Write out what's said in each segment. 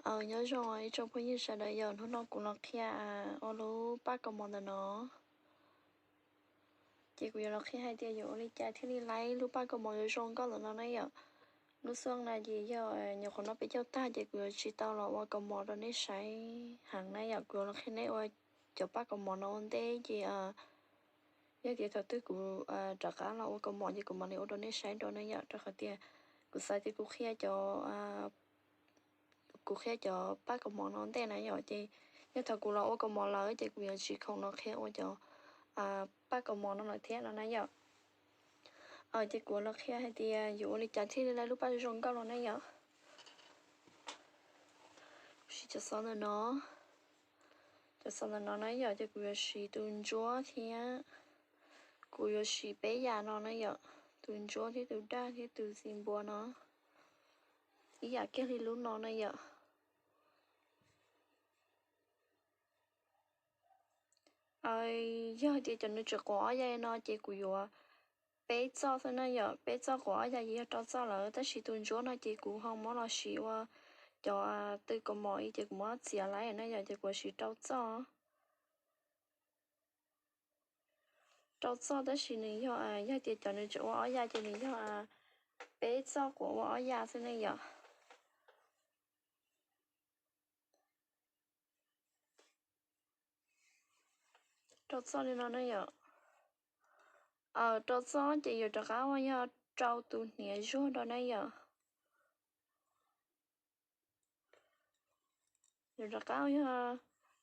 Nyob zoo ib tsoom phooj ywg sawv daws yom, hnub no kuv los qhia ua lub paj kaus mom ntawm no. Ces kuv yuav los qhia hais tias yuav ua li cas thiaj li laib lub paj kaus mom zoo zoo nkauj ntawm no na yom. Lub xub na ces yog nyuam qhuav noj peb caug tag ces kuv yuav tsis tau los ua kaus mom rau nej saib heev na yom. Kuv yuav los qhia nej ua cov paj kaus mom no ua ntej ces yog tias thaum twg kuv rov qab los ua kaus mom ces kuv mam li ua rau nej saib dua na yom. Rau qhov tias kuv xav tias kuv qhia cov kuv qhia cov paj kaus mom no ntej na yom, ces yog thaum kuv los ua kaus mom lawm ces kuv yuav tsis khoom los qhia ua cov paj kaus mom no lawm thiab no na yom. Ces kuv los qhia hais tias yuav ua li cas thiaj li laib lub paj zoo nkauj no na yom. Kuv siv cov xov ntawm no, cov xov ntawm no na yom, ces kuv yuav siv tus ntsuab thiab kuv yuav siv peb yam no na yom, tus ntsuab thiab tus daj thiab tus xis npua no, ib yam kiag li lub no na yom. Yog hais tias cov nws tseem quav ob ya no ces kuv yuav peb txoj xwb na yom, peb txoj quav ob ya ces yog rau txoj lawm, tab sis tus ntsuab no ces kuv ho muab los siv ua cov tw kaus mom ib ces kuv muab txiav lawm na yom, ces kuv siv rau txoj. Rau txoj tab sis nws yog, yog tias cov nws tseem ua ob ya ces nws yog peb txoj quav ua ob ya xwb ne yom. Rau txoj li no ne yom. Rau txoj ces yuav rov qab ua yog rau tus hniav zuag dua ne yom. Yuav rov qab ua yog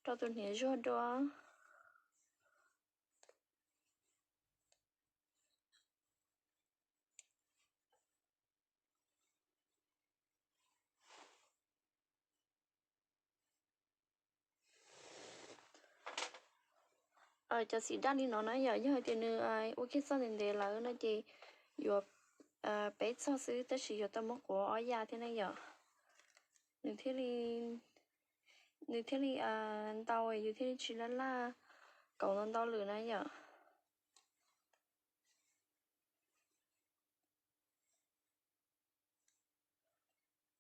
rau tus hniav zuag dua. Cov xim daj li no na yom, yog hais tias nws ua kiag txoj ntev ntev lawm no ces yuav peb txog xwb tab sis yuav tau muab quav ob ya thiab na yom. Nws thiaj li, nws thiaj li ntau, yus thiaj li tsis laj laj kauv ntau ntau lwm na yom.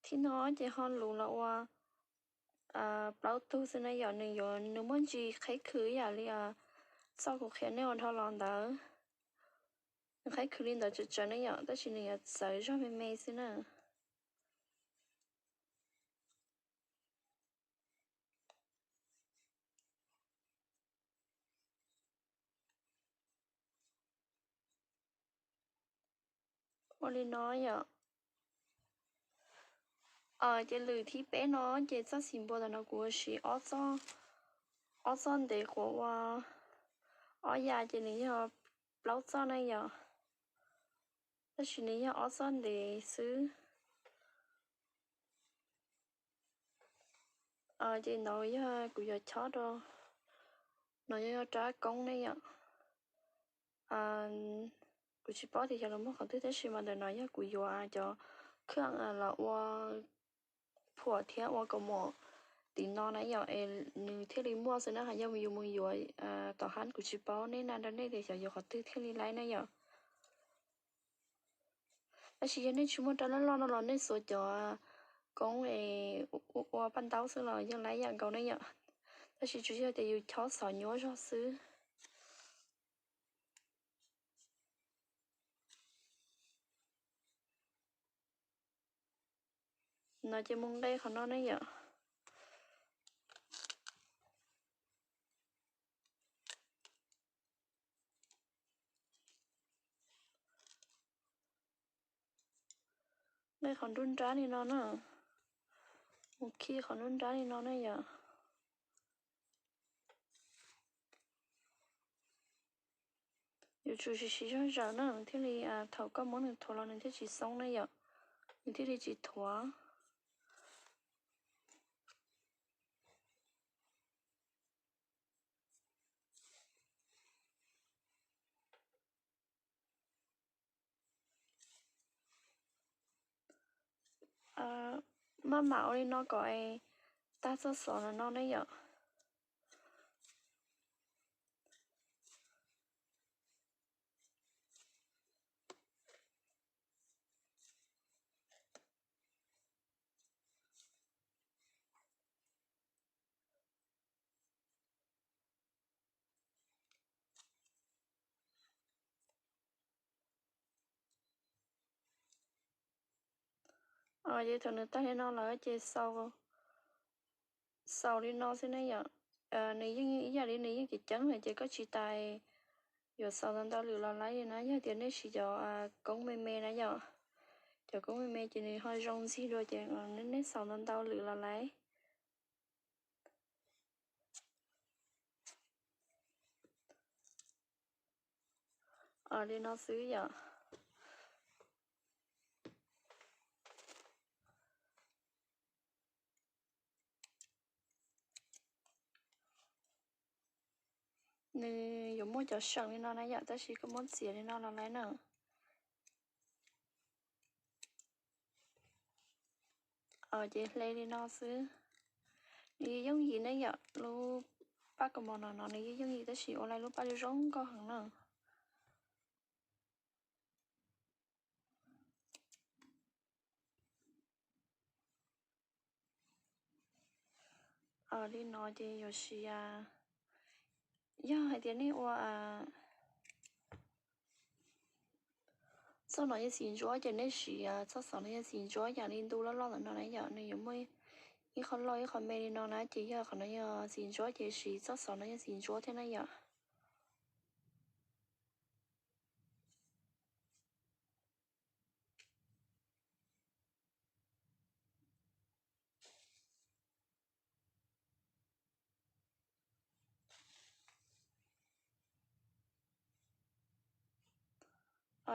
Thib no ces ho lus los ua plaub tug xwb na yom, nws yuav, nws muaj ntsis qheb khwv ib yam li txoj kuv qhia nej ua dhau los ntawd. Nws qheb khwv li ntawd tsawv tsawv ne yom, tab sis nws yuav txawv zog me me xwb na. Ua li no yom. Ces lwm thib peb no ces txoj xim npua ntawm no kuv ua siv ob txoj ntev quav ua ob ya ces nws yog plaub txoj na yom. Tab sis nws yog ob txoj ntev xwb. Ces ntawd yog kuv yuav chob rau, no yog rab koob ne yom. Kuv tsis paub tias xyov los muaj qhov twg tab sis mas ntawm no yog kuv yuav cov khaj los ua phuam thiab ua kaus mom tim no na yom, es nws thiaj li muaj xwb na, ho yog yus mus yuav tom hab kuv tsis paub nej na, rau nej tias xyov yuav qhov twg thiaj li laib na yom. Tab sis yog nej tsis muaj rab loj loj no los nej xuas cov koob es ua paj ntaub xwb los yeej laib yam nkaus ne yom. Tab sis tsuas yog tias yus chob xov nyuab zog xwb. No ces mus nqe qhov no ne yom. Nqe qhov nruab nrab li no na. Mus khi qhov nruab nrab li no na yom. Yuav tsum siv siv zog zawm na nws thiaj li, thaum koj muab nws thuav los nws thiaj tsis xoob na yom, nws thiaj li tsis thuav. Maj mam ua li no kom tag txoj xov no no ne yom. Ces thaum nws tag li no lawm ces xaus, xaus li no xwb ne yom. Nws yeej ib yam li nws yeej ceev ceev lawm ces koj tsis tas yuav xaus ntau ntau lwm los laib li na. Yog tias nej siv cov koob me me na yom, cov koob me me ces nws ho zoo ntxig dua ces nej xaus ntau ntau lwm los laib. Li no xwb yom. Nws yuav muaj cov seem li no na yom, tab sis koj muab txiav li no los laib na. Ces hle li no xwb. Nws yooj yim ne yom, lub paj kaus mom no no nws yooj yim tab sis ua laib lub paj zoo nkauj heev na. Li no ces yuav siv, yog hais tias nej ua txoj no yog xim ntsuab ces nej siv txoj xov no yog xim ntsuab yam li ntu loj loj ntawm no na yom, nws yuav muaj ib qho loj ib qho me li no na, ces yog qhov no yog xim ntsuab ces siv txoj xov no yog xim ntsuab thiab na yom.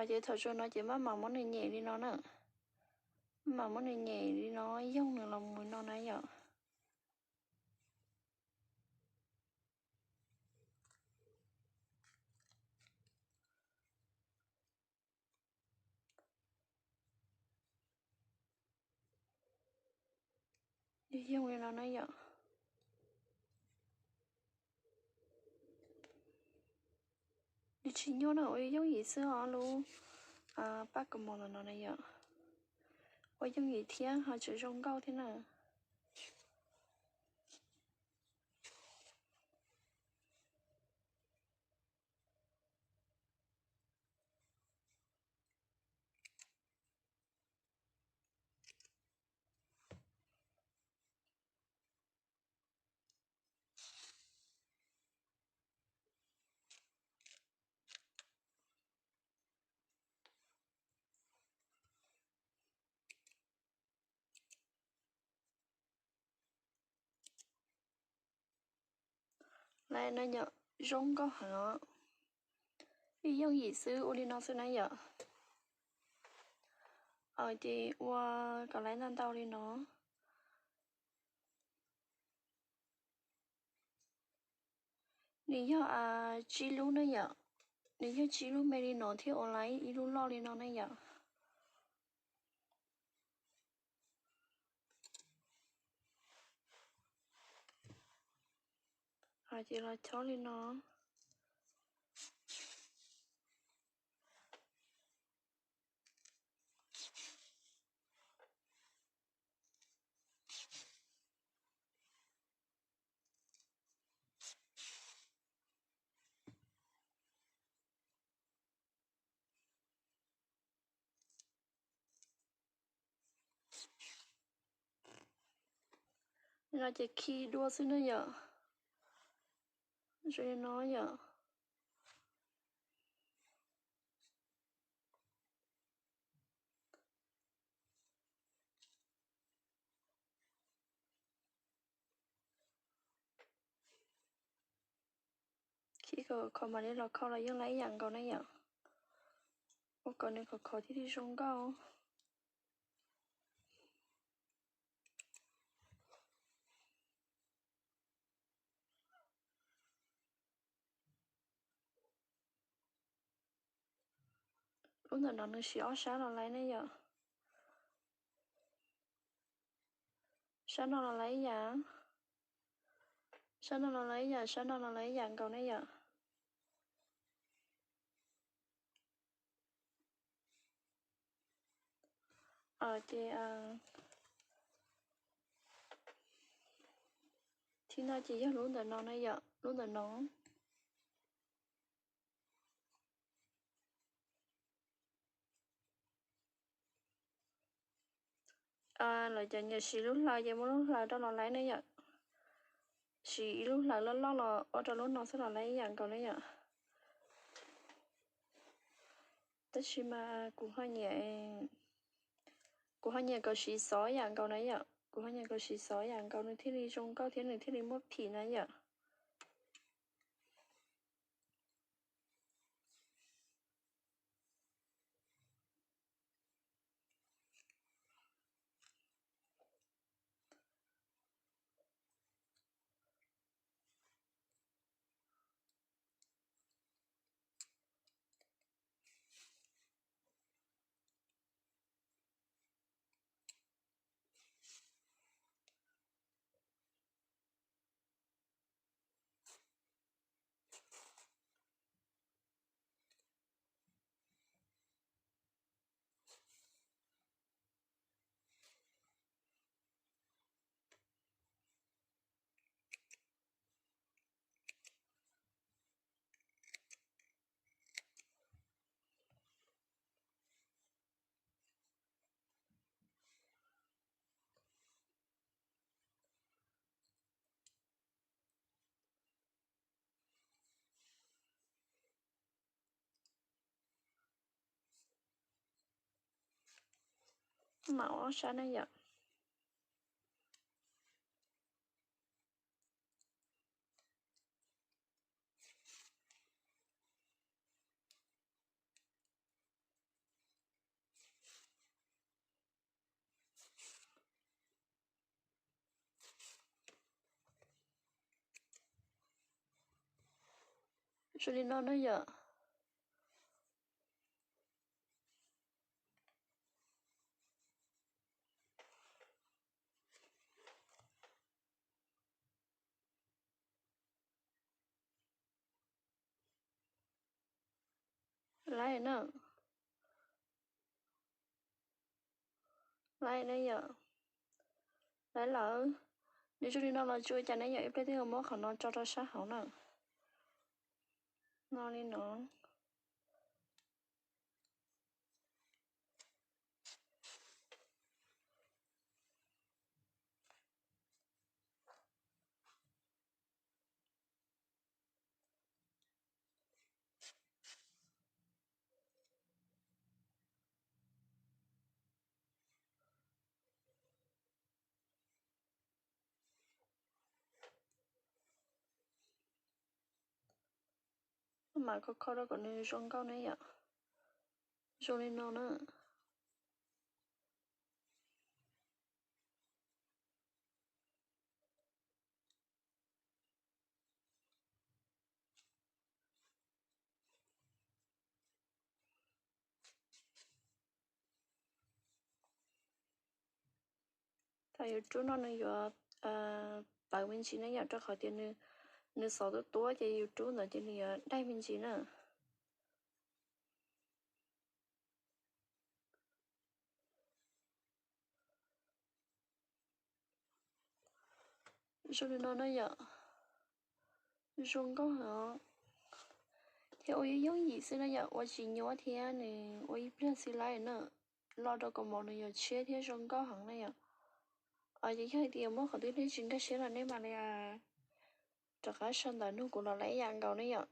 Ces thaum tsuas no ces maj mam muab nws nyem li no na. Maj mam muab nws nyem li no, yoog nws los mus no na yom. Yoog li no na yom. Nws tsis nyuaj na, ua yooj yim xwb os lub paj kaus mom no na yom. Ua yooj yim thiab ho tseem zoo nkauj thiab na. Lawm no yom, zoo nkauj heev os. Ib yooj yim xwb ua li no xwb na yom. Ces ua kom lawv ntau ntau li no. Nws yog tsib lub na yom, nws yog tsib lub me li no thiab ua lawv ib lub loj li no na yom. Ces los chob li no. No ces khi dua xwb na yom. Zoo li no yom. Khi kom khov mam li los kho los yeej lawv ib yam nkaus na yom. Ua kom nws khov khov thiaj li zoo nkauj. Lub ntawm no nws siv ob sab los lawv ne yom. Sab no los lawv ib yam, sab no los lawv ib yam, sab no los lawv ib yam nkaus ne yom. Ces thib no ces yog lub ntawm no na yom, lub ntawm no. Lawv cov nyiam siv lub hlaws ces muab lub hlaws rau los laib ne yom. Siv ib lub hlaws loj loj los ua rau lub no xwb los laib ib yam nkaus ne yom. Tab sis mas kuv ho nyiam, kuv ho nyiam kom siv xov yam nkaus na yom. Kuv ho nyiam kom siv xov yam nkaus nws thiaj li zoo nkauj thiab nws thiaj li muaj phim na yom. Mam ua ob sab ne yom. Zoo li no na yom. Laib na. Laib ne yom. Laib lawm. Nws zoo li no los tsis ua cas ne yom, ib pliag twb yuav muab qhov no tso rau sab hauv na. No li no. Mam kho kho rau kom nws zoo nkauj ne yom. Zoo li no na. Thaum yus rub no nws yuav tawv me ntsis na yom, rau qhov tias nws xov tuab tuab ces yus rub ntawd ces nws yuav daig me ntsis na. Zoo li no na yom. Zoo nkauj heev. Thiab ua yooj yooj yim xwb na yom, ua tsis nyuaj thiab nws ua ib pliag xwb laib na. Lo rau kaus mom nws yuav tshiab thiab zoo nkauj heev na yom. Ces yog hais tias muaj qhov twg nej tsis nkag siab los nej mam li rov qab sau ntawv nug kuv los laib ib yam nkaus ne yom.